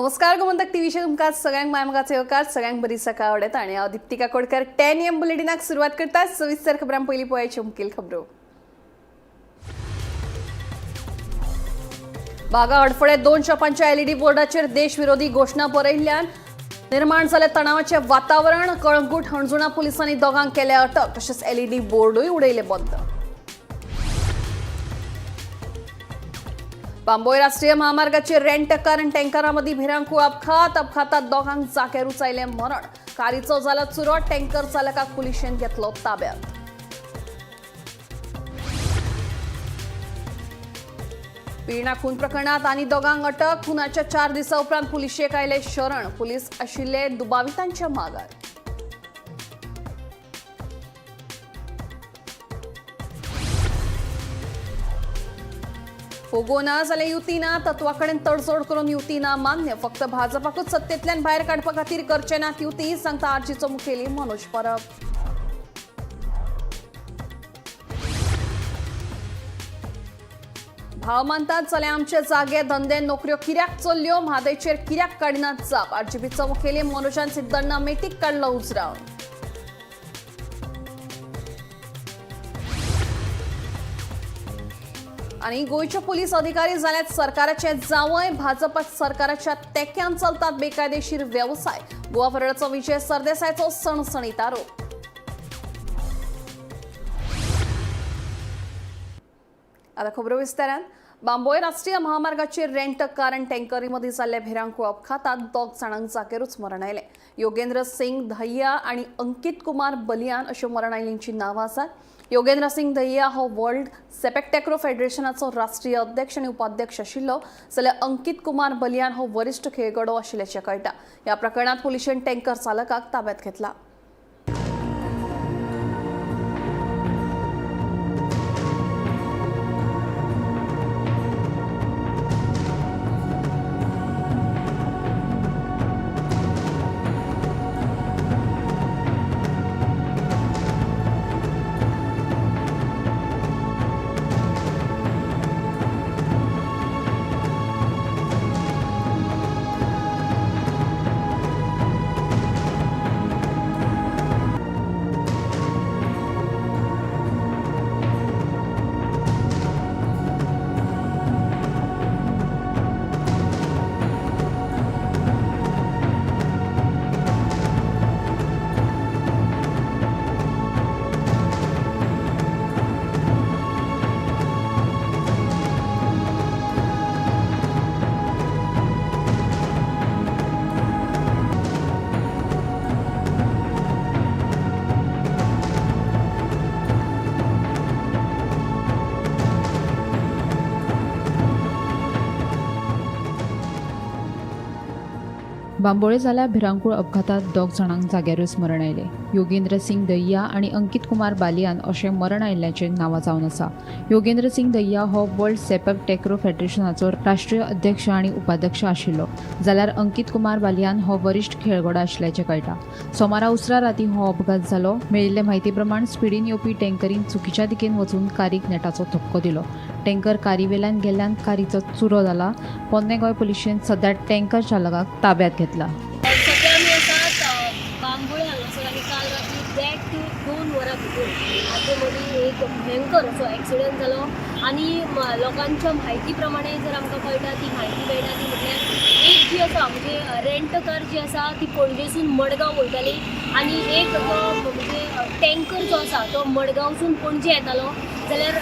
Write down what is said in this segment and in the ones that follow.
नमस्कार, गोमंतक टीव्हीचेर तुमकां सगळ्यांक मायमगाचो येवकार. सगळ्यांक बरी सकाळ आवडटा आनी हांव दीप्ती काकोडकर 10 एम बुलेटिनाक सुरवात करता. सविस्तर खबरां. पयलीं पळयाच्यो मुखेल खबरो. बागा हडफडे 2 शॉपांच्या एलईडी बोर्डाचेर देशविरोधी घोशणा बरयल्ल्यान निर्माण जालें तणावाचें वातावरण. कळंगूट हणजुणा पुलिसांनी दोगांक केल्या अटक, तशेंच एलईडी बोर्डूय उडयले बंद. बांबोय राष्ट्रीय महामार्गाचेर रेंट कार आनी टँकरा मदीं भिरांकूळ अपघात. अपघातात दोगांक जाग्यारूच आयलें मरण. कारीचो जाला चुरो. टँकर चालकाक पुलिशेन घेतलो ताब्यात. पिर्णा खून प्रकरणात आनी दोगांक अटक. खुनाच्या 4 दिसां उपरांत पुलिशेक आयले शरण. पुलीस आशिल्ले दुबावितांच्या मागार. फोगो ना जाल्यार युती ना. तत्वा कडेन तडजोड करून युती ना मान्य. फक्त भाजपाकूच सत्तेंतल्यान भायर काडपा खातीर करचे नात युती, सांगता आरजीचो मुखेली मनोज परब. भाव मानतात जाल्यार आमचे जागे, धंदे, नोकऱ्यो कित्याक चल्ल्यो? म्हादयचेर कित्याक काडिनात जाप? आरजीपीचो मुखेली मनोजान सिद्दण्णा मेटीक काडलो उजरावन. आनी गोंयचे पुलीस अधिकारी जाल्यात सरकाराचे जावंय. भाजप सरकाराच्या तेक्यान चलतात बेकायदेशीर वेवसाय. गोवा फॉरवर्डाचो विजय सरदेसायचो सणसणीत आरोप. आता खबरो विस्तारान. बांबोय राष्ट्रीय महामार्गाचेर रेंट कार आनी टँकरी मदीं जाल्ल्या भिरांकूळ अपघातात 2 जाणांक जागेरूच मरण आयलें. योगेंद्र सिंग दहिया आनी अंकित कुमार बलियान अश्यो मरण आयिल्ल्यांची नांवां आसात. योगेंद्र सिंग दहिया हो वर्ल्ड सेपेक टॅक्रो फेडरेशनाचो राष्ट्रीय अध्यक्ष आनी उपाध्यक्ष आशिल्लो, जाल्यार अंकित कुमार बलियान हो वरिश्ठ खेळगडो आशिल्ल्याचें कळटा. ह्या प्रकरणांत पुलिशेन टँकर चालकाक ताब्यात घेतला. बांबोळे जाल्या भिरांकूळ अपघातात 2 जाणांक जाग्यारूच मरण आयलें. योगेंद्र सिंग दहिया आनी अंकित कुमार बालियान अशें मरण आयिल्ल्याचें नांवां जावन आसा. योगेंद्र सिंग दहिया हो वर्ल्ड सेपक टॅक्रो फेडरेशनाचो राष्ट्रीय अध्यक्ष आनी उपाध्यक्ष आशिल्लो, जाल्यार अंकित कुमार बालियान हो वरिश्ठ खेळगडो आशिल्ल्याचें कळटा. सोमारा उसरा राती हो अपघात जालो. मेळिल्ले म्हायती प्रमाण स्पिडीन येवपी टँकरीन चुकीच्या दिकेन वचून कारीक नेटाचो धपको दिलो. टँकर कारी वेल्यान गेल्ल्यान कारीचो चुरो जाला. पोन्ने गोंय पुलिशेन सध्या टँकर चालकाक ताब्यात घेतला. सध्या आमी आसात बांबोळे हांगासर आनी काल राती 1.5 ते 2 वरां भितर हाचे मदीं एक भयंकर असो एक्सिडंट जालो. आनी लोकांच्या म्हायती प्रमाणे जर आमकां कळटा, ती म्हायती मेळटा ती म्हटल्यार एक जी आसा म्हणजे रेंट कार जी आसा ती पणजेसून मडगांव वयताली आनी एक जो म्हणजे टँकर जो आसा तो मडगांवसून पणजे येतालो. जाल्यार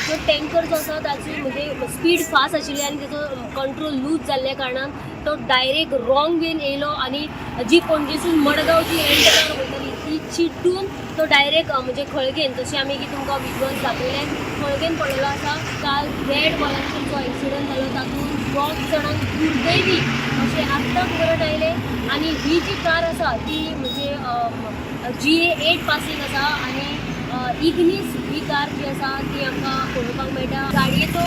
जो टँकर जो आसा ताची म्हणजे स्पीड फास्ट आशिल्ली आनी तेजो कंट्रोल लूज जाल्ल्या कारणान तो डायरेक्ट रॉंग वेन येयलो आनी जी पणजेसून मडगांव जी रेंट कार वयताली ती चिड्डून तो डायरेक्ट म्हणजे खळगेन, जशें आमी की तुमकां विजुअल्स दाखयले, खळगेन पडलेलो आसा. काल 1.5 वरांचेर जो एक्सिडंट जालो तातूंत 2 जाणांक दुर्दैवी अशें आत्ताक मरण आयलें. आनी ही जी कार आसा ती म्हणजे GA 8 passing आसा आनी इग्नीस ही कार जी आसा ती आमकां पळोवपाक मेळटा. गाडयेचो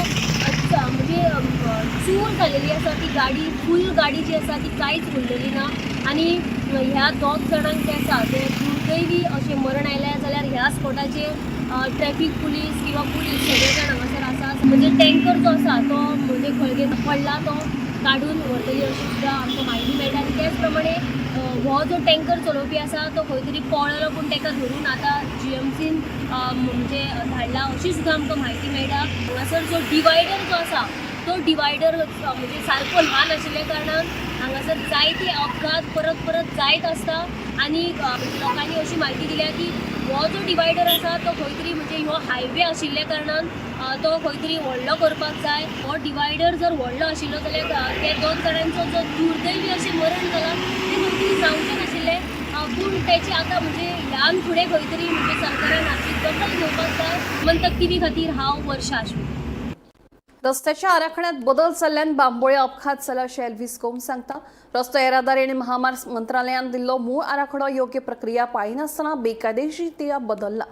म्हणजे चूर जालेली आसा ती गाडी, फूल गाडी जी आसा ती कांयच उरलेली ना. आनी ह्या 2 जाणांक जे आसा ते दुर्दैवी अशें मरण आयलें. जाल्यार ह्या स्पॉटाचेर ट्रॅफीक पुलीस किंवा पुलीस सगळे जाण हांगासर आसा. म्हणजे टँकर जो आसा तो म्हणजे खळगेन पडला तो काडून व्हरतली अशी सुद्दां आमकां म्हायती मेळटा. आनी त्याच प्रमाणे हो जो टँकर चलोवपी आसा तो खंय तरी पळ्ळो, पूण ताका धरून आतां जीएमसीन म्हणजे धाडला अशी सुद्दां आमकां म्हायती मेळटा. हांगासर जो डिवायडर जो आसा तो डिवायडर म्हणजे सारको ल्हान आशिल्ल्या कारणान हांगासर जायते अपघात परत परत जायत आसता. आनी लोकांनी अशी म्हायती दिल्या की हो जो डिवायडर आसा तो खंय तरी म्हणजे हो हायवे आशिल्ल्या कारणान तो खंय तरी व्हडलो करपाक जाय. हो डिवायडर जर व्हडलो आशिल्लो जाल्यार त्या दोग जाणांचो जो दुर्दैवी अशें मरण जालां तें खंय तरी जावचें नाशिल्लें. पूण तेची आतां म्हणजे ह्यान फुडें खंय तरी म्हणजे सरकारान हाची दखल घेवपाक जाय. गोमंतक टीव्ही खातीर हांव वर्षा आश्विनी. रस्त्याच्या आराखड्यात बदल जाल्ल्यान बांबोळे अपघात जाला अशें एल्वीस गोम्स सांगता. रस्तो येरादारी आनी महामार्ग मंत्रालयान दिल्लो मूळ आराखडो योग्य प्रक्रिया पाळिनासतना बेकायदेशीर बदलला.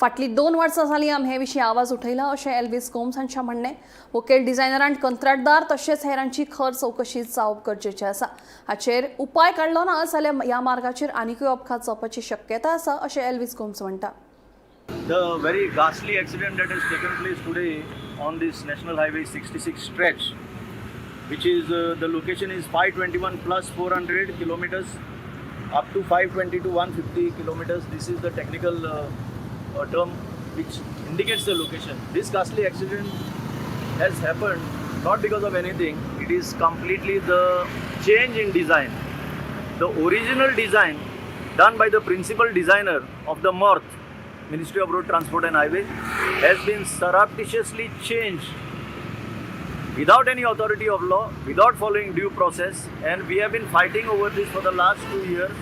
फाटली 2 वर्सां जालीं आमी हे विशीं आवाज उठयला अशें एल्वीस गोम्स हांचें म्हणणें. मुखेल डिझायनरान कंत्राटदार तशेंच हेरांची खर चवकशी जावप गरजेचें आसा. हाचेर उपाय काडलो ना जाल्यार ह्या मार्गाचेर आनिकूय अपघात जावपाची शक्यता आसा अशें एल्वीस गोम्स म्हणटा. The very ghastly accident that has taken place today on this National Highway 66 stretch, which is the location is 521 plus 400 kilometers up to 520 to 150 kilometers. This is the technical term which indicates the location. This ghastly accident has happened not because of anything. It is completely the change in design. The original design done by the principal designer of the MORTH, Ministry of Road Transport and Highway, has been surreptitiously changed without any authority of law, without following due process, and we have been fighting over this for the last 2 years.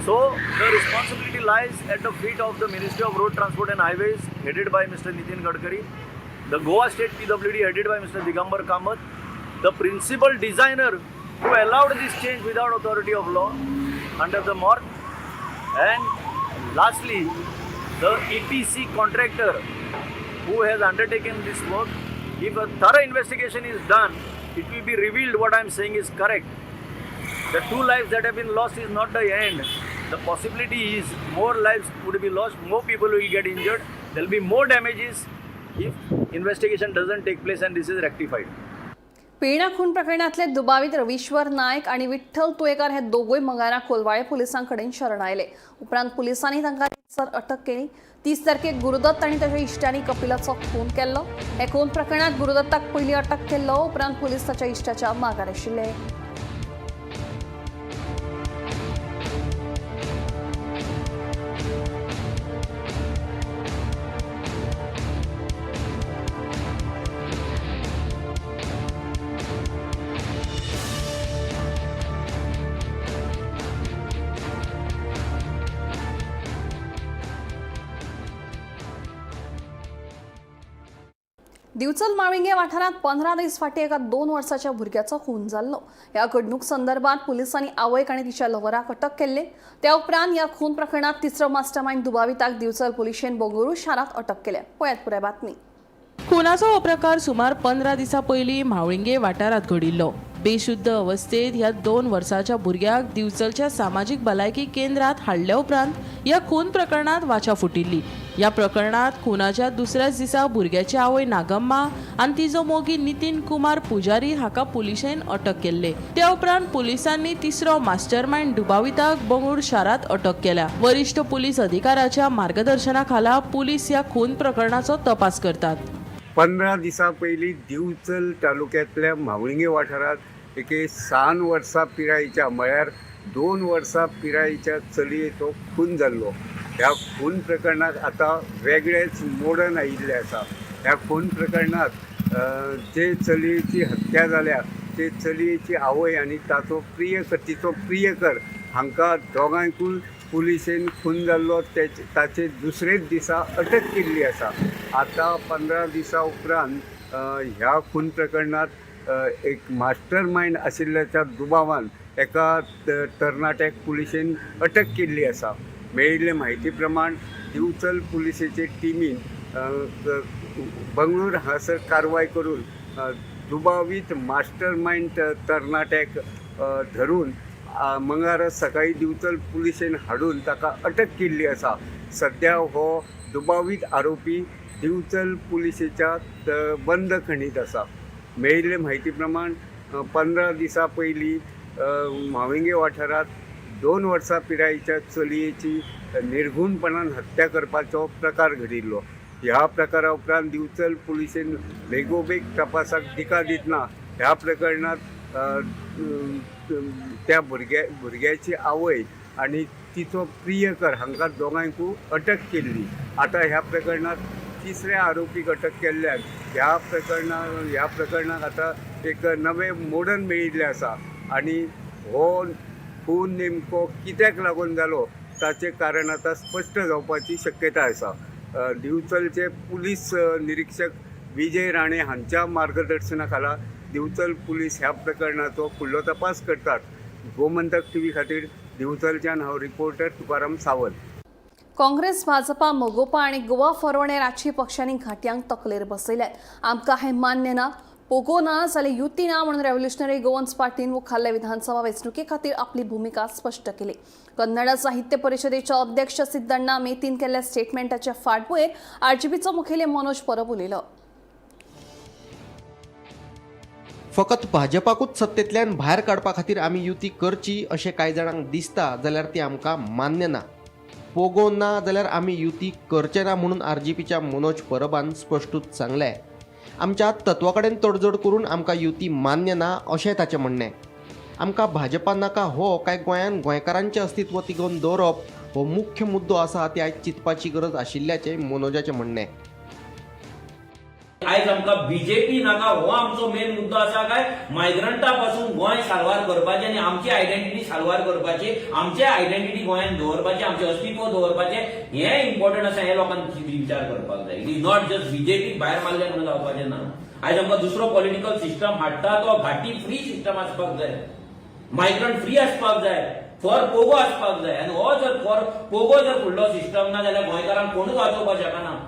So the responsibility lies at the feet of the Ministry of Road Transport and Highways, headed by Mr. Nitin Gadkari, the Goa State PWD headed by Mr. Digambar Kamath, the principal designer who allowed this change without authority of law under the MORTH, and lastly the EPC contractor who has undertaken this work. If a thorough investigation is done, it will be revealed what I am saying is correct. The 2 lives that have been lost is not the end. The possibility is more lives would be lost, more people will get injured, there will be more damages if investigation doesn't take place and this is rectified. Pilna खून प्रकरणातले दुबावीत रवीश्वर नायक आणि विठ्ठल तुयेकर हे दोगूय मंगळारा कोलवाळे पुलिसांकडेन शरण आयले. उपरांत पुलिसांनी तांकां सर अटक केली. 30 तारखेक गुरुदत्त आनी ताच्या इश्टांनी कपिलाचो खून केल्लो. हे खून प्रकरणात गुरुदत्ताक पयलीं अटक केल्लो. उपरांत पुलीस ताच्या इश्टाच्या मागार आशिल्ले. दिवचल माळिंगे वाठारांत 15 दीस फाटीं एका 2 वर्साच्या भुरग्याचो खून जाल्लो. ह्या घडणूक संदर्भात पुलिसांनी आवयक आनी तिच्या लवराक अटक केल्ले. त्या उपरांत ह्या खून प्रकरणांत तिसरो मास्टरमायंड दुबाविताक दिवचल पुलिशेन बंगळुरू शारांत अटक केल्या. पळयात पुराय बातमी. खुनाचो हो प्रकार सुमार 15 दिसां पयलीं म्हावळिंगे वाठारांत घडिल्लो. बेशुद्ध अवस्थेत ह्या 2 वर्साच्या भुरग्याक दिवचलच्या सामाजीक भलायकी केंद्रात हाडल्या उपरांत ह्या खून प्रकरणात वाचा फुटिल्ली. ह्या प्रकरणात खुनाच्या दुसऱ्याच दिसा भुरग्याची आवय नागम्मा आनी तिजो मोगी नितीन कुमार पुजारी हाका पुलिशेन अटक केल्ले. त्या उपरांत पुलिसांनी तिसरो मास्टरमायंड दुबाविताक बंगळूर शारांत अटक केल्या. वरिष्ठ पुलीस अधिकाऱ्याच्या मार्गदर्शना खाला पुलीस ह्या खून प्रकरणाचो तपास करतात. 15 दिसां पयलीं दिवचल तालुक्यांतल्या म्हावळिंगे वाठारांत एके 6 वर्सां पिरायेच्या म्हळ्यार 2 वर्सां पिरायेच्या चलयेचो खून जाल्लो. ह्या खून प्रकरणांत आतां वेगळेच मोडण आयिल्लें आसा. ह्या खून प्रकरणांत जे चलयेची हत्या जाल्या ते चलयेची आवय आनी ताचो प्रियकर तिचो प्रियकर हांकां दोगांयकूय पुलिसेन खून जाल्लो ताचे दुसरेच दिसा अटक केल्ली आसा. आतां 15 दिसां उपरांत ह्या खून प्रकरणांत एक मास्टर मायंड आशिल्ल्याच्या दुबावान एका तरणाट्याक पुलिसेन अटक केल्ली आसा. मेळिल्ले म्हायती प्रमाण दिवचल पुलिसेचे टिमीन बंगळूर हांगासर कारवाय करून दुबावीत मास्टर मायंड तरणाट्याक धरून मंगळारा सकाळी दिवचल पुलिसेन हाडून ताका अटक केल्ली आसा. सद्या हो दुबावीत आरोपी दिवचल पुलिसेच्या बंदखणीत आसा. मेळिल्ले म्हायती प्रमाण 15 दिसां पयलीं म्हाळुंगे वाठारांत 2 वर्सां पिरायेच्या चलयेची निर्गुणपणान हत्या करपाचो प्रकार घडिल्लो. ह्या प्रकारा उपरांत दिवचल पुलिसेन बेगोबेग तपासाक दिका दितना ह्या प्रकरणांत त्या भुरग्याची आवय आनी तिचो प्रियकर हांकां दोगांयकूय अटक केल्ली. आतां ह्या प्रकरणांत तिसऱ्या आरोपीक अटक केल्ल्यान ह्या प्रकरणाक आतां एक नवें मोडण मेळिल्लें आसा आनी हो खून नेमको कित्याक लागून जालो ताचें कारण आतां स्पश्ट जावपाची शक्यताय आसा. दिवचलचे पुलीस निरिक्षक विजय राणे हांच्या मार्गदर्शना खाला दिवचल पुलीस ह्या प्रकरणाचो फुडलो तपास करतात. गोमंतक टीव्ही खातीर दिवचलच्यान हांव रिपोर्टर तुकाराम सावंत. काँग्रेस, भाजपा, मगोपा आनी गोवा फॉरवर्ड ह्या राजकीय पक्षांनी घाटयांक तकलेर बसयल्यात. आमकां हें मान्य ना, पोगो ना जाल्यार युती ना म्हणून रेव्होल्युशनरी गोवन्स पार्टीन मुखाल्ल्या विधानसभा वेंचणुके खातीर आपली भुमिका स्पश्ट केली. कन्नड साहित्य परिषदेचे अध्यक्ष सिद्दण्णा मेतीन केल्ल्या स्टेटमेंटाच्या फाटभुंयेर आरजीपीचो मुखेली मनोज परब उलयलो. फकत भाजपाकूच सत्तेंतल्यान भायर काडपा खातीर आमी युती करची अशें कांय जाणांक दिसता जाल्यार ती आमकां मान्य ना. पोगो ना जाल्यार आमी युती करचे ना म्हणून आरजीपीच्या मनोज परबान स्पश्टूच सांगलें. आमच्या तत्वा कडेन तडजोड करून आमकां युती मान्य ना अशें ताचें म्हणणें. आमकां भाजपा नाका हो काय गोंयान गोंयकारांचें अस्तित्व तिगोवन दवरप हो मुख्य मुद्दो आसा ती आयज चिंतपाची गरज आशिल्ल्याचें मनोजाचें म्हणणें. आयज आमकां बीजेपी नाका हो आमचो मेन मुद्दो आसा काय मायग्रंटा पासून गोंय साल्वार करपाचें आनी आमची आयडेंटिटी साल्वार करपाची, आमचे आयडेंटिटी गोंयांत दवरपाचें, आमचें अस्तित्व दवरपाचें, हें इम्पॉर्टंट आसा हें लोकांनी विचार करपाक जाय. It is not just बीजेपीक भायर मारलें म्हणून जावपाचें ना. आयज आमकां दुसरो पॉलिटिकल सिस्टम हाडटा तो घाटी फ्री सिस्टम आसपाक जाय, मायग्रंट फ्री आसपाक जाय, फॉर पोगो आसपाक जाय. आनी हो जर फॉर पोगो जर फुडलो सिस्टम ना जाल्यार गोंयकारांक कोणूच वाचोवपाक शकना.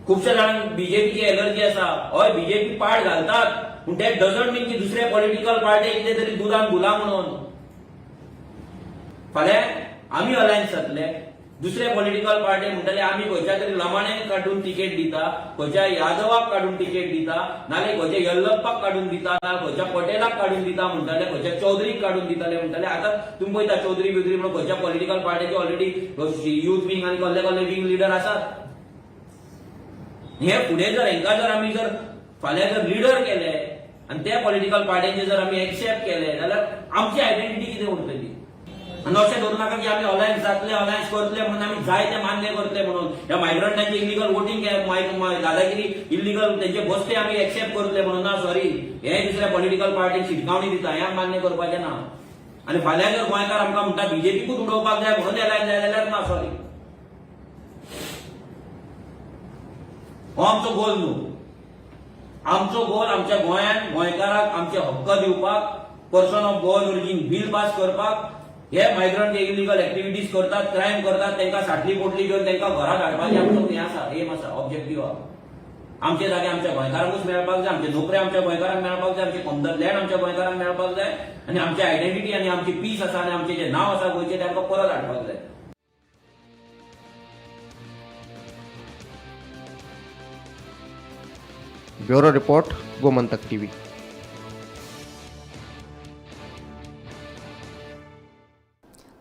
खुबश्या जाणांक बीजेपीची एलर्जी आसा. हय, बीजेपी पाड घालतात, पूण that doesn't मीन की दुसऱ्या पॉलिटिकल पार्टी कितें तरी दुदान घुला म्हणून. फाल्यां आमी अलायन्स जातले, दुसरे पॉलिटिकल पार्टी म्हणटले आमी खंयच्या तरी लमाण्याक काडून तिकेट दिता, खंयच्या यादवाक काडून तिकेट दिता, नाल्यार खंयच्या यल्लप्पाक काडून दिता, नाल्यार खंयच्या पटेलाक काडून दिता म्हणटाले, खंयच्या चौधरीक काडून दिताले म्हणटाले. आतां तुमी पळयता चौधरी बिवधरी म्हणून खंयच्या पॉलिटिकल पार्टीचे ऑलरेडी युथ विंग आनी कसले कसले विंग लिडर आसात. हे फुडें जर हेंकां जर आमी जर फाल्यां जर लिडर केले आनी त्या पॉलिटिकल पार्ट्यांचे जर आमी एक्सेप्ट केले जाल्यार आमची आयडेंटिटी कितें उरतली? आनी अशें धरूं नाका की आमी अलायन्स जातले, अलायन्स करतले म्हणून आमी जाय ते मान्य करतले म्हणून ह्या मायग्रंटांचे इलिगल वोटींग, दादागिरी, इलिगल तेंचे बसते आमी एक्सेप्ट करतले म्हणून ना. सॉरी, हे दुसऱ्या पॉलिटिकल पार्टीक शिटकावणी दिता, हें आमी मान्य करपाचें ना. आनी फाल्यां जर गोंयकार आमकां म्हणटा बीजेपीकूच उडोवपाक जाय म्हणून अलायन्स जाय जाल्यार ना, सॉरी, हो आमचो गोल न्हू. आमचो गोल आमच्या गोंयांत गोंयकाराक आमचे हक्क दिवपाक, person of Goan origin bill pass करपाक, हे मायग्रंट जे इलिगल एक्टिविटीज करतात, क्रायम करतात, तांकां साटली पोटली घेवन तांकां घरा धाडपाचें आमचो हें आसा, एम आसा, ऑब्जेक्टीव आसा. आमचे जागे आमच्या गोंयकारांकूच मेळपाक जाय, आमचे नोकरी आमच्या गोंयकारांक मेळपाक जाय, आमचे कोमदार लँड आमच्या गोंयकारांक मेळपाक जाय आनी आमची आयडेंटिटी आनी आमची पीस आसा आनी आमचें जें नांव आसा गोंयचें तें आमकां परत हाडपाक जाय. Bureau report, Gomantak TV.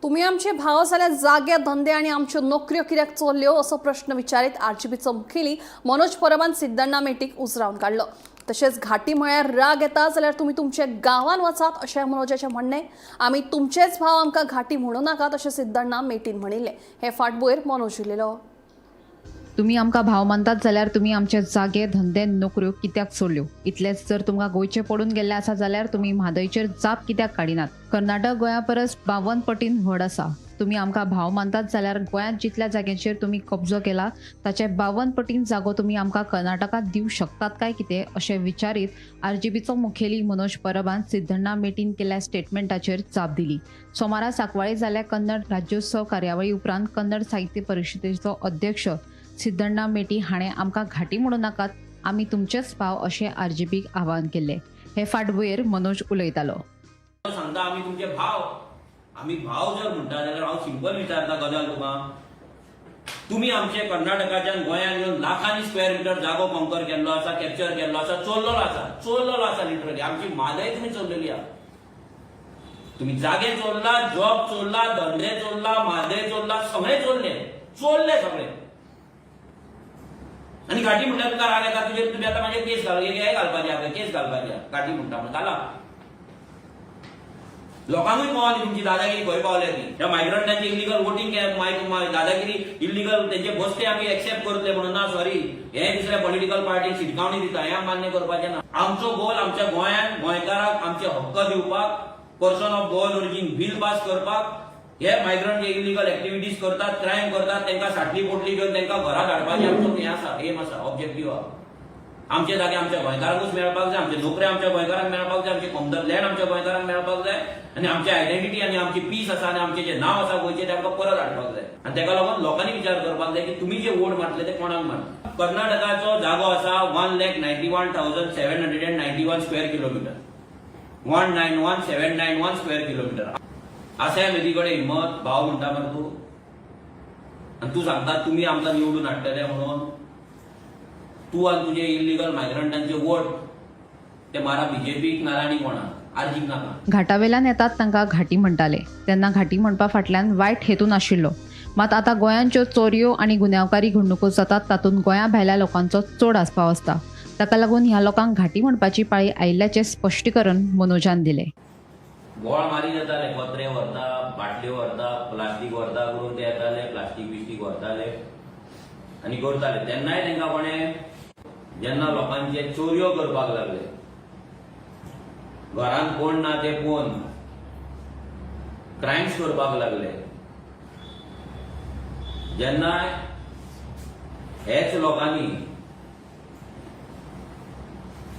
तुम्ही आमचे भाव जाल्यार जागे, धंदे आनी आमच्यो नोकऱ्यो कित्याक चोरल्यो असो प्रश्न विचारीत आरजीपीचो मुखेली मनोज परबान सिद्दण्णा मेटीक उजरावन काडलो. तशेंच घाटी म्हळ्यार राग येता जाल्यार तुमी तुमच्या गांवान वचात अशें मनोजाचें म्हणणें. आमी तुमचेच भाव, आमकां घाटी म्हणू नाकात अशें सिद्दण्णा मेटीन म्हणिल्लें. हे फाटभुंयेर मनोज उलयलो. तुम्ही आमकां भाव मानतात जाल्यार तुमी आमचे जागे, धंदे, नोकऱ्यो कित्याक सोडल्यो? इतलेंच जर तुमकां गोंयचें पडून गेल्लें आसा जाल्यार तुमी म्हादयचेर जाप कित्याक काडिनात? कर्नाटक गोंया परस 52 पटीन व्हड आसा. तुमी आमकां भाव मानतात जाल्यार गोंयांत जितल्या जाग्यांचेर तुमी कब्जो केला ताचे 52 पटीन जागो तुमी आमकां कर्नाटकांत दिवंक शकतात काय कितें अशें विचारीत आरजीपीचो मुखेली मनोज परबान सिद्दण्णा मेटीन केल्ल्या स्टेटमेंटाचेर जाप दिली. सोमारा सांकवाळे जाल्ल्या कन्नड राज्योत्सव कार्यावळी उपरांत कन्नड साहित्य परिषदेचो अध्यक्ष सिद्दण्णा मेटी हाणें आमकां घाटी म्हणू नाकात, आमी तुमचेच भाव अशें आरजीपीक आवाहन केल्लें. हे फाटभुंयेर मनोज उलयतालो. सांगता आमी तुमचे भाव, आमी भाव जर म्हणटा जाल्यार हांव सिंपल विचारता गजाल तुका, तुमी आमचे कर्नाटकाच्यान गोंयांत येवन लाखांनी स्क्वेअर मिटर जागो कॉन्कर केल्लो आसा, कॅप्चर केल्लो आसा, चोरलेलो आसा, चोरलेलो आसा लिटरली. आमची म्हादय तुमी चोरलेली आसा. तुमी जागे चोरला, जॉब चोरला, धंदे चोरला, म्हादय चोरला, सगळे चोरले, चोरले सगळे. आनी घाटी म्हणल्यार तुका राग येता तुजेर. तुमी आतां म्हाजेर केस घाल, हे घालपाचे आहा, केस घालपाचे आहा. घाटी म्हणटा म्हण घाला. लोकांकूय कळोन तुमची दादागिरी खंय पावल्या ती. ह्या मायग्रंटांची इलिगल वोटींग, दादागिरी इलिगल तेंचे बसते आमी एक्सेप्ट करतले म्हणून ना, सॉरी. हे दुसऱ्या पॉलिटिकल पार्टीक शिटकावणी दिता, हें मान्य करपाचें ना. आमचो गोल आमच्या गोंयांत गोंयकाराक आमचे हक्क दिवपाक, person of Goan origin bill pass करपाक. हे मायग्रंट जे इलिगल एक्टिविटीज करतात, क्रायम करतात, तांकां साटली पोटली घेवन तांकां घरा धाडपाचें आमचो हें आसा, एम आसा, ऑब्जेक्टीव आसा. आमचे जागे आमच्या गोंयकारांकूच मेळपाक जाय, आमचे नोकऱ्यो आमच्या गोंयकारांक मेळपाक जाय, आमचे कोमदार लँड आमच्या गोंयकारांक मेळपाक जाय आनी आमची आयडेंटिटी आनी आमची पीस आसा आनी आमचें जें नांव आसा गोंयचें तें आमकां परत हाडपाक जाय. आनी ताका लागून लोकांनी विचार करपाक जाय की तुमी जे वोट मारतले ते कोणाक मारतले. कर्नाटकाचो जागो आसा 1,91,791 square kilometre, 191791 square kilometre. आसा ह्या मेदी कडेन हिम्मत भाव म्हणटा मरे तूं, आनी तूं सांगता तुमी आमकां निवडून हाडटले म्हणून. तूं आनी तुजे इलिगल मायग्रंटांचे वोट ते मारा बीजेपीक नाल्यार आनी कोणाक, आरजीक नाका. घाटावेल्यान येतात तांकां घाटी म्हणटाले तेन्ना घाटी म्हणपा फाटल्यान वायट हेतू नाशिल्लो. मात आतां गोंयांत ज्यो चोरयो आनी गुन्यांवकारी घडणुको जातात तातूंत गोंया भायल्या लोकांचो चड आस्पाव आसता. ताका लागून ह्या लोकांक घाटी म्हणपाची पाळी आयिल्ल्याचें स्पश्टीकरण मनोजान दिलें. गोळ मारीत येताले, पत्रे व्हरता, बाटल्यो व्हरता, प्लास्टीक व्हरता करून ते येताले, प्लास्टीक बिस्टीक व्हरताले आनी करताले. तेन्नाय तांकां कोणें जेन्ना लोकांचे चोरयो करपाक लागले, घरांत कोण ना ते पळोवन क्रायम्स करपाक लागले, जेन्ना हेच लोकांनी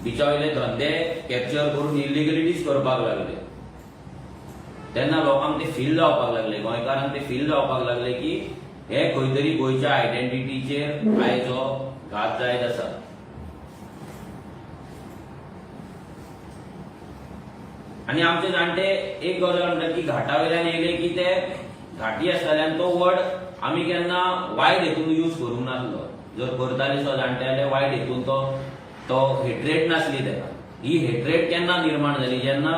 बिचा वयले धंदे कॅप्चर करून इलिगलिटीज करपाक लागले, तेन्ना लोकांक ते फील जावपाक लागले, गोंयकारांक ते फील जावपाक लागले की हे खंय तरी गोंयच्या आयडेंटिटीचेर आयज हो घात जायत आसा. आनी आमचे जाणटे एक गजाल म्हणटात की घाटा वयल्यान येयले की ते घाटी आसताले आनी तो वर्ड आमी केन्ना वायट हेतून यूज करूंक नासलो. जर करताले सुद्दां जाणटे जाल्यार वायट हेतून तो तो हेट्रेट नासली तेका. ही हेट्रेट केन्ना निर्माण जाली? जेन्ना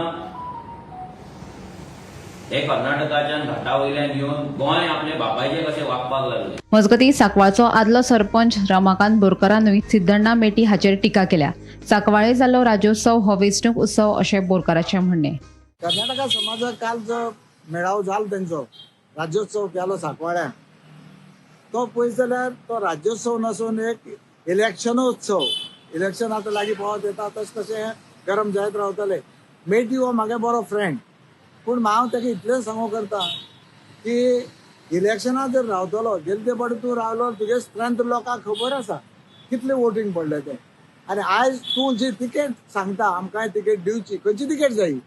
हे कर्नाटकाच्यान घाटा वयल्यान येवन गोंय आपले बापायचे कशें वागपाक लागले. मजगतीं, सांकवाळचो आदलो सरपंच रमाकांत बोरकारानूय सिद्धण्णा मेटी हाचेर टिका केल्या. सांकवाळे जाल्लो राज्योत्सव हो वेंचणूक उत्सव अशें बोरकाराचें म्हणणें. कर्नाटका समाजाक काल जो मेळावो जालो, तेंचो राज्योत्सव केलो सांकवाळ्यां, तो पळयत जाल्यार तो राज्योत्सव नासून एक इलेक्शनोत्सव. इलेक्शन आतां लागीं पावत येता तशें तशें गरम जायत रावतले. मेटी हो म्हागे बरो फ्रेंड, पूण हांव ताका इतलेंच सांगू करता की इलेक्शनाक जर रावतलो, गेले ते फावटी तूं रावलो, तुगे स्ट्रेंथ लोकांक खबर आसा कितले वोटींग पडले ते. आनी आयज तूं जी तिकेट सांगता आमकांय तिकेट दिवची, खंयची तिकेट जायी?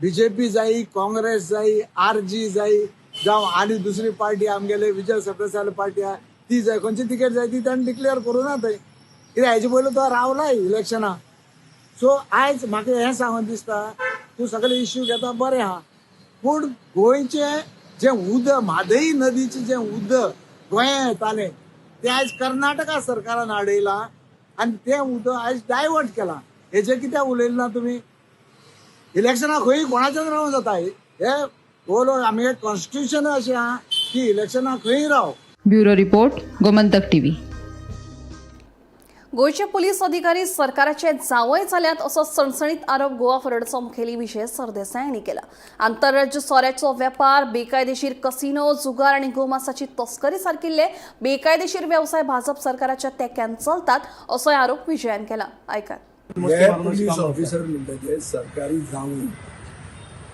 बीजेपी जायी, काँग्रेस जायी, आरजी जायी, जावं आनी दुसरी पार्टी आमगेले विजय सरदेसाय पार्टी आहा ती जाय, खंयची तिकेट जाय ती ताणें डिक्लेअर करूं ना थंय. कित्याक हेजे पयलू तो रावलाय इलेक्शनाक. सो आयज म्हाका हें सांगून दिसता, तूं सगळे इश्यू घेता बरें आहा, पूण गोंयचें जें उदक, म्हादई नदीचें जें उदक गोंयांत येतालें तें आयज कर्नाटका सरकारान हाडयलां आनी तें उदक आयज डायवर्ट केलां. हेजें कित्याक उलयलें ना तुमी? इलेक्शनाक खंय कोणाच्यान रावूं जाता. हे बोलो आमगे कॉन्स्टिट्युशन अशें आहा की इलेक्शनाक खंय राव. Bureau report, Gomantak TV. गोंयचे पुलीस अधिकारी सरकाराचे जावंय जाल्यात असो सणसणीत आरोप गोवा फॉरवर्डचो मुखेली विजय सरदेसाय हांणी केला. आंतरराज्य सोऱ्याचो वेपार, बेकायदेशीर कसिनो, जुगार आनी गोमासाची तस्करी सारकिल्ले बेकायदेशीर वेवसाय भाजप सरकाराच्या तेंक्यान चलतात असोय आरोप विजयान केला. आयकात. हे पुलीस ऑफिसर म्हणटा ते सरकारी जावंय,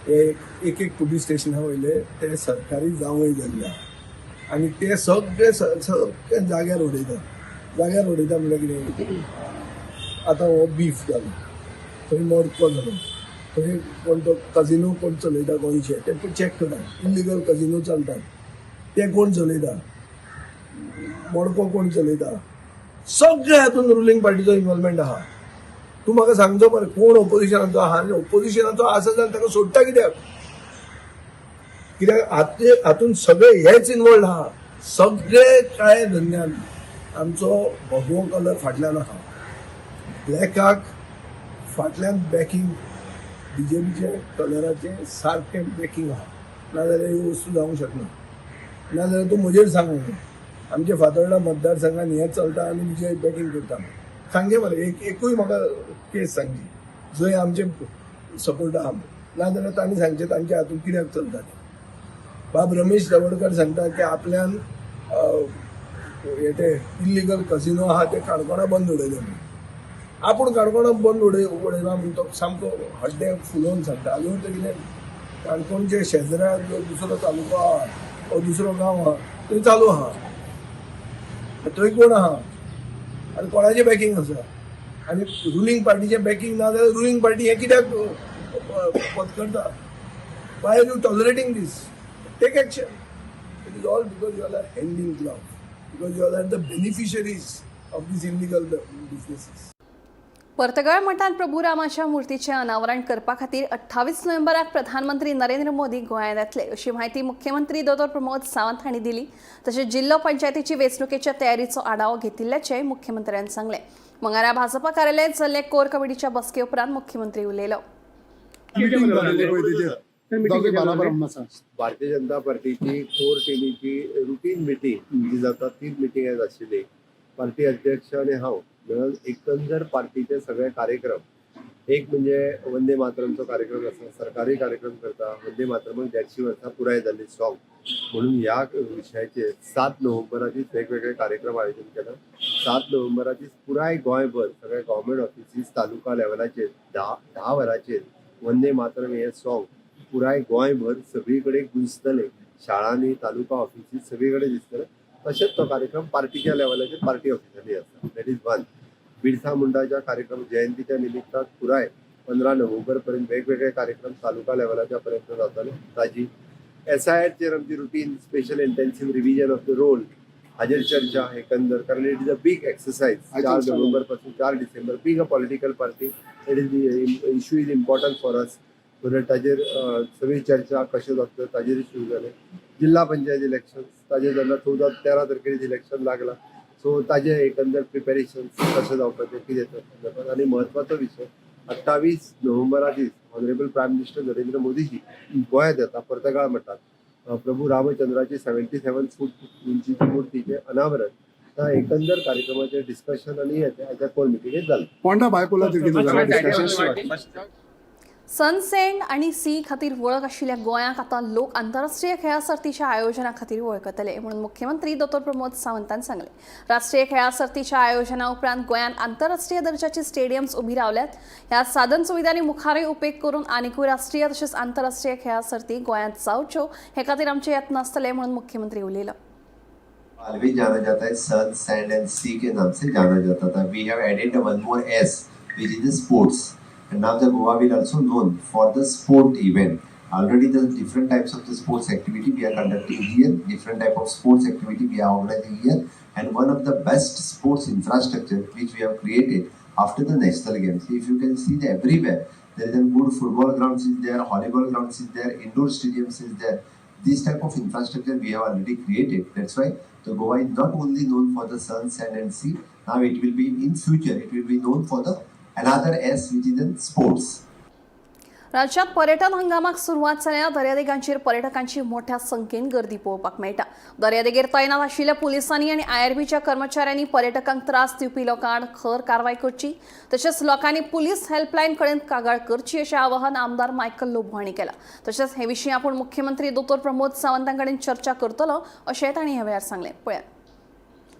हे एक एक पुलीस स्टेशना वयले ते सरकारी जावंय जाल्ले आहा आनी ते सगळे सगळे जाग्यार उडयतात. जाग्यार उडयता म्हणल्यार कितें, आतां हो बीफ जालो, थंय मडको जालो, थंय कोण तो कजिनो कोण चलयता गोंयचे ते चॅक करा. इलिगल कजिनो चलतात ते कोण चलयता, मडको कोण चलयता, सगळे हातून रुलींग पार्टीचो इन्वॉल्वमेंट आहा. तूं म्हाका सांगचो मरे कोण ओपोजिशनाचो आहा आनी ओपोजिशनाचो आसा जाल्यार ताका सोडटा कित्याक? कित्याक हातून सगळे हेच इन्वॉल्ड आहा. सगळे काळे धंद्यान आमचो भगवो कलर फाटल्यान आहा. ब्लॅकाक फाटल्यान बॅकींग बीजेपीचे कलराचें सारकें बॅकींग आहा, नाजाल्यार ही वस्तू जावंक शकना. नाजाल्यार तूं म्हजेर सांगू, आमच्या फातोर्डा मतदारसंघान हें चलता आनी तुजें बॅकींग करता. सांगचें मरे, एक एकूय म्हाका केस सांगची जंय आमचे सपोर्ट आहा, नाजाल्यार तांणी सांगचें तांच्या हातून कित्याक चलता तें. बाब रमेश तवडकर सांगता की आपल्यान हे ते इल्लिगल कसिनो आहा ते काणकोणा बंद उडयले म्हणून. आपूण काणकोणा बंद उडयला म्हूण तो सामको हड्डें फुलोवन सांगता. अजून ते कितें काणकोणचे शेजरा जो दुसरो तालुको आहा वो दुसरो गांव आहा थंय चालू आहा, थंय कोण आहा आनी कोणाचें बॅकींग आसा आनी रुलींग पार्टीचें बॅकींग ना जाल्यार रुलींग पार्टी हें कित्याक पत्करता? Why are you tolerating this? Take action. It is all because you all are hand in glove, because you all are the beneficiaries of these illegal businesses. Partagal मठांत Prabhu रामाच्या मूर्तीचें अनावरण करपा खातीर 28 नोव्हेंबराक प्रधानमंत्री नरेंद्र मोदी गोंयांत येतले अशी म्हायती मुख्यमंत्री दोतोर प्रमोद सावंत हांणी दिली. तशेंच जिल्लो पंचायतीची वेंचणुकेच्या तयारीचो आढावो घेतिल्ल्याचें मुख्यमंत्र्यान सांगलें. मंगळारा भाजपा कार्यालयांत जाल्ले कोर कमिटीच्या बसके उपरांत मुख्यमंत्री उलयलो. मिटींग जाल्ली पळय तेचेर दोगूय बराबर आसा. भारतीय जनता पार्टीची कोर टिमीची रुटीन मिटींग जी जाता तीच मिटींग आयज आशिल्ली. पार्टी अध्यक्ष आनी हांव मेळून एकंदर पार्टीचे सगळे कार्यक्रम, एक म्हणजे वंदे मातरमचो कार्यक्रम आसा, सरकारी कार्यक्रम करता. वंदे मातरमाक 150 वर्सां पुराय जाल्ली सॉंग म्हणून ह्या विशयाचेर 7 नोव्हेंबरा दीस वेगवेगळे कार्यक्रम आयोजन केला. 7 नोव्हेंबरा दीस पुराय गोंयभर सगळे गव्हर्मेंट ऑफिसीस तालुका लेवलाचेर 10 वरांचेर वंदे मातरम हे सॉंग पुराय गोंयभर सगळी कडेन गुंजतले. शाळांनी, तालुका ऑफिसीस सगळी कडेन दिसतले. तशेंच तो कार्यक्रम पार्टीच्या लेवलाचेर पार्टी ऑफिसांनी आसा. That is one. Birsa मुंडाच्या कार्यक्रम जयंतीच्या निमित्तान पुराय 15 नोव्हेंबर पर्यंत वेगवेगळे कार्यक्रम तालुका लेवलाच्या पर्यंत जातले. ताजी एसआयआरचेर आमची routine special intensive revision of the roll हाजेर चर्चा एकंदर, कारण it is a big exercise. 4 November पासून 4 डिसेंबर, being a political party, it is issue is important for us. म्हणून ताजेर सगळी चर्चा कशें जातलें ताजेर सुरू जालें. जिल्हा पंचायत इलेक्शन ताजेर जेन्ना 14-13 तारखेर इलेक्शन लागला, सो ताजे एकंदर प्रिपेरेशन कशें जावपाचें कितें तें संदर्भात. आनी म्हत्वाचो विशय, 28 नोव्हेंबरा दीस ऑनरेबल प्रायम मिनिस्टर नरेंद्र मोदीजी गोंयांत येता. पर्तगाळ मठात प्रभू रामचंद्राची 77 फूट उंचीची मूर्तीचें अनावरण. त्या एकंदर कार्यक्रमाचें डिस्कशन आनी हें तें आयच्या कोर मिटिंगेत जालें. पोंडा बायपोलाचेर कितें जालें डिस्कशन? सनसँड आनी सी खातीर वळख आशिल्ल्या गोंयाक आतां लोक आंतरराष्ट्रीय खेळां सर्तीच्या आयोजना खातीर वळखतले म्हणून मुख्यमंत्री दोतोर प्रमोद सावंतान सांगलें. राष्ट्रीय खेळां सर्तीच्या आयोजना उपरांत गोंयांत आंतरराष्ट्रीय दर्जाची स्टेडियम्स उबी रावल्यात. ह्या साधन सुविधांनी मुखारूय उपेग करून आनिकूय राष्ट्रीय तशेंच आंतरराष्ट्रीय खेळां सर्ती गोंयांत जावच्यो हे खातीर आमचे यत्न आसतले म्हणून मुख्यमंत्री उलयलो. ऑलवेज जाना जाता है, सन, सैंड एंड सी के नाम से जाना जाता था. We have added one more S, which is the sports, and now the Goa will also known for the sport event. Already the different types of the sports activity we are conducting here, different type of sports activity we are organizing here, and one of the best sports infrastructure which we have created after the national games. If you can see the everywhere there is a good football grounds is there, volleyball grounds is there, indoor stadiums is there. This type of infrastructure we have already created. That's why the Goa is not only known for the sun, sand and sea. Now it will be, in future it will be known for the another S, which is in sports. राज्यात पर्यटन हंगामाक सुरवात जाल्या. दर्यादेगांचेर पर्यटकांची मोठ्या संख्येन गर्दी पळोवपाक मेळटा. दर्यादेगेर तैनात आशिल्ल्या पुलिसांनी आनी आयआरबीच्या कर्मचाऱ्यांनी पर्यटकांक त्रास दिवपी लोकांक खर कारवाय करची, तशेंच लोकांनी पुलीस हेल्पलायन कडेन कागाळ करची अशें आवाहन आमदार मायकल लोबो हांणी केलां. तशेंच हे विशीं आपूण मुख्यमंत्री दोतोर प्रमोद सावंतां कडेन चर्चा करतलो अशें तांणी ह्या वेळार सांगलें. पळयात.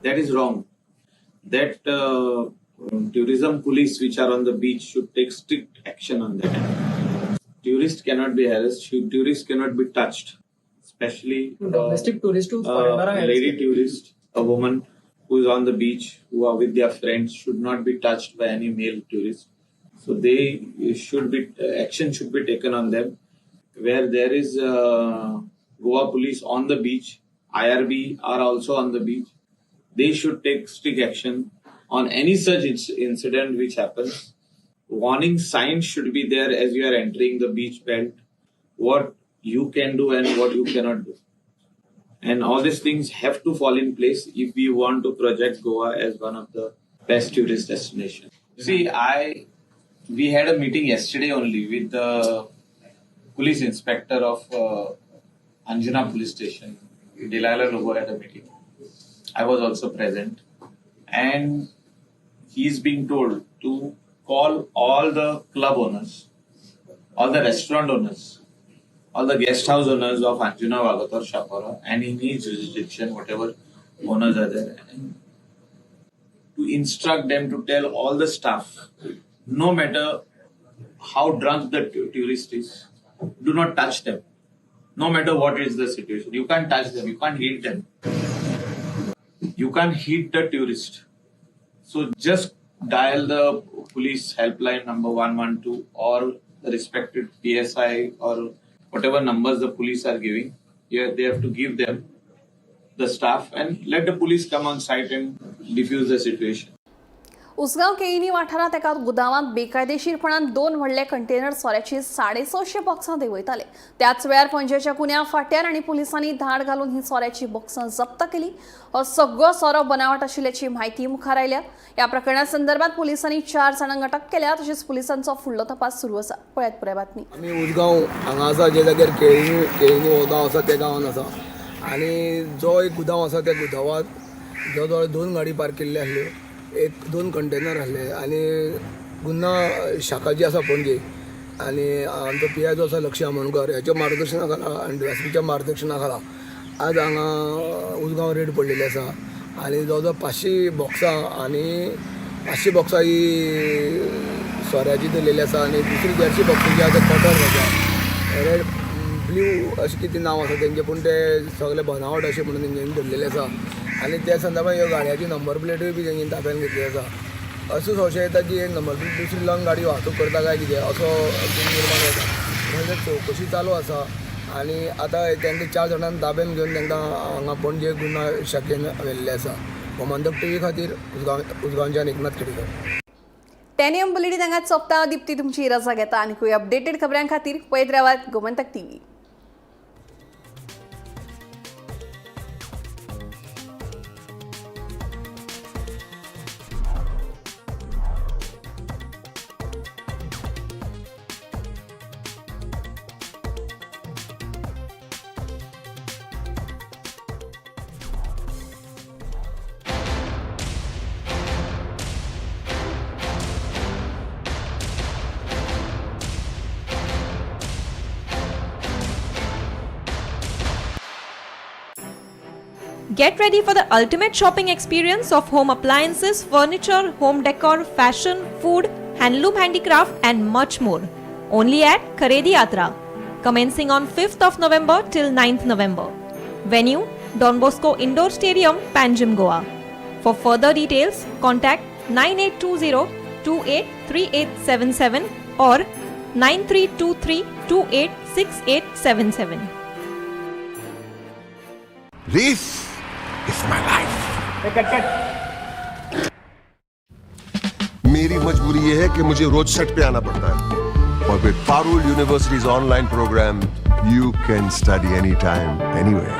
That is wrong. That tourism police which are on the beach should take strict action on that. Tourists cannot be harassed. Tourists cannot be touched, especially domestic tourist to a lady tourist, a woman who is on the beach, who are with their friends, should not be touched by any male tourist. So they should be action should be taken on them. Where there is Goa police on the beach, IRB are also on the beach. They should take strict action on any such incident which happens. Warning signs should be there as you are entering the beach belt, what you can do and what you cannot do. And all these things have to fall in place if we want to project Goa as one of the best tourist destinations. See, we had a meeting yesterday only with the police inspector of Anjuna police station. Delilah Lobo had a meeting. I was also present. And he's being told to call all the club owners, all the restaurant owners, all the guest house owners of Anjuna, Vagator, Chapora, and in each jurisdiction, whatever owners are there, and to instruct them to tell all the staff, no matter how drunk the tourist is, do not touch them. No matter what is the situation, you can't touch them, you can't hit them. You can't hit the tourist. So just dial the police helpline number 112 or the respected PSI or whatever numbers the police are giving. Yeah, they have to give them, the staff, and let the police come on site and defuse the situation. Usgaon केईनी वाठारांत एका गुदावांत बेकायदेशीरपणान दोन व्हडले container सोऱ्याची 650 बॉक्सां देंवयताले. त्याच वेळार पणजेच्या कुन्या फाट्यार आनी पुलिसांनी धाड घालून ही सोऱ्याची बॉक्सां जप्त केली. हो सगळो सोरो बनावट आशिल्ल्याची म्हायती मुखार आयल्या. ह्या प्रकरणा संदर्भात पुलिसांनी 4 जाणांक अटक केल्या. तशेंच पुलिसांचो फुडलो तपास सुरू आसा. पळयात पुराय बातमी. आमी उसगांव हांगा आसा, जे जाग्यार केळीनी हो गांव आसा त्या गांवान आसा आनी जो एक गुदांव आसा त्या गुदांवांत जवळ जवळ 2 गाडी पार्क केल्ली आसल्यो, 1-2 कंटेनर आसले आनी गुन्हा शाखा जी आसा पणजे आनी आमचो पी I जो आसा लक्ष्य आमोणकर ह्याच्या मार्गदर्शना खाला आनी डी एस पीच्या मार्गदर्शना खाला आज हांगा उसगांव रेड पडलेली आसा आनी जवळ जवळ 500 बॉक्सां आनी 500 बॉक्सां ही सोऱ्याची धरलेली आसा आनी दुसरी 150 बॉक्सां जी आसा क्वॉर्टर आसा, रेड ब्ल्यू अशें कितें नांव आसा तेंचें, पूण ते सगळे बनावट अशें म्हणून तेंच्यांनी धरलेले आसा आनी त्या संदर्भात ह्यो गाडयांची नंबर प्लेटूय बी तेंच्यांनी ताब्यान घेतली आसा. असो संशय येता की नंबर प्लेट दुसरी लावन गाडी वाहतूक करता काय कितें असो निर्माण जाता. म्हणजे चवकशी चालू आसा आनी आतां तांकां 4 जाणांक ताब्यान घेवन तांकां हांगा पणजे गुन्हा शाखेन व्हेल्लें आसा. गोमंतक टीव्ही खातीर उसगांवच्यान एकनाथ खेडेकर. टेनियम बुलेटीन हांगा सोंपता. दीप्ती तुमची रजा घेता आनी अपडेटेड खबरां खातीर पळयत रावात Gomantak TV. Get ready for the ultimate shopping experience of home appliances, furniture, home decor, fashion, food, handloom handicraft and much more. Only at Kharedi Yatra. Commencing on 5th of November till 9th November. Venue, Don Bosco Indoor Stadium, Panjim, Goa. For further details, contact 9820 283877 or 9323 286877. This is my life. मेरी मजबूरी ये है कि मुझे रोज set pay आना पड़ता है और with Parul University's online program, you can study anytime, anywhere.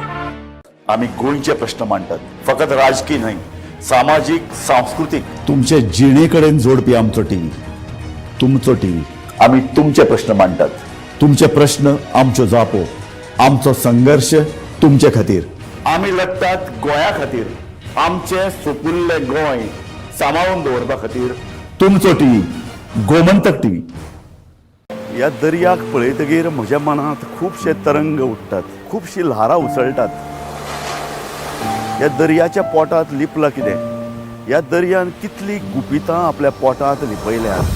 आम्ही गोंयचे प्रश्न मांडटात, फकत राजकीय न्हय, सामाजीक, सांस्कृतीक. तुमचे जिणेकडेन जोडपी आमचो टीव्ही, तुमचो टीव्ही. आम्ही तुमचे प्रश्न मांडटात, तुमचे प्रश्न आमच्यो जापो, आमचो संघर्श तुमचे खातीर. आमी लढटात गोंया खातीर, आमचें सुपुल्लें गोंय सांबाळून दवरपा खातीर. तुमचो टीव्ही, गोमंतक टीव्ही. ह्या दर्याक पळयतगीर म्हज्या मनांत खुबशे तरंग उठ्ठात, खुबशीं ल्हारां उसळटात. ह्या दर्याच्या पोटांत लिपलां कितें? ह्या दर्यान कितलीं गुपितां आपल्या पोटांत लिपयल्यात.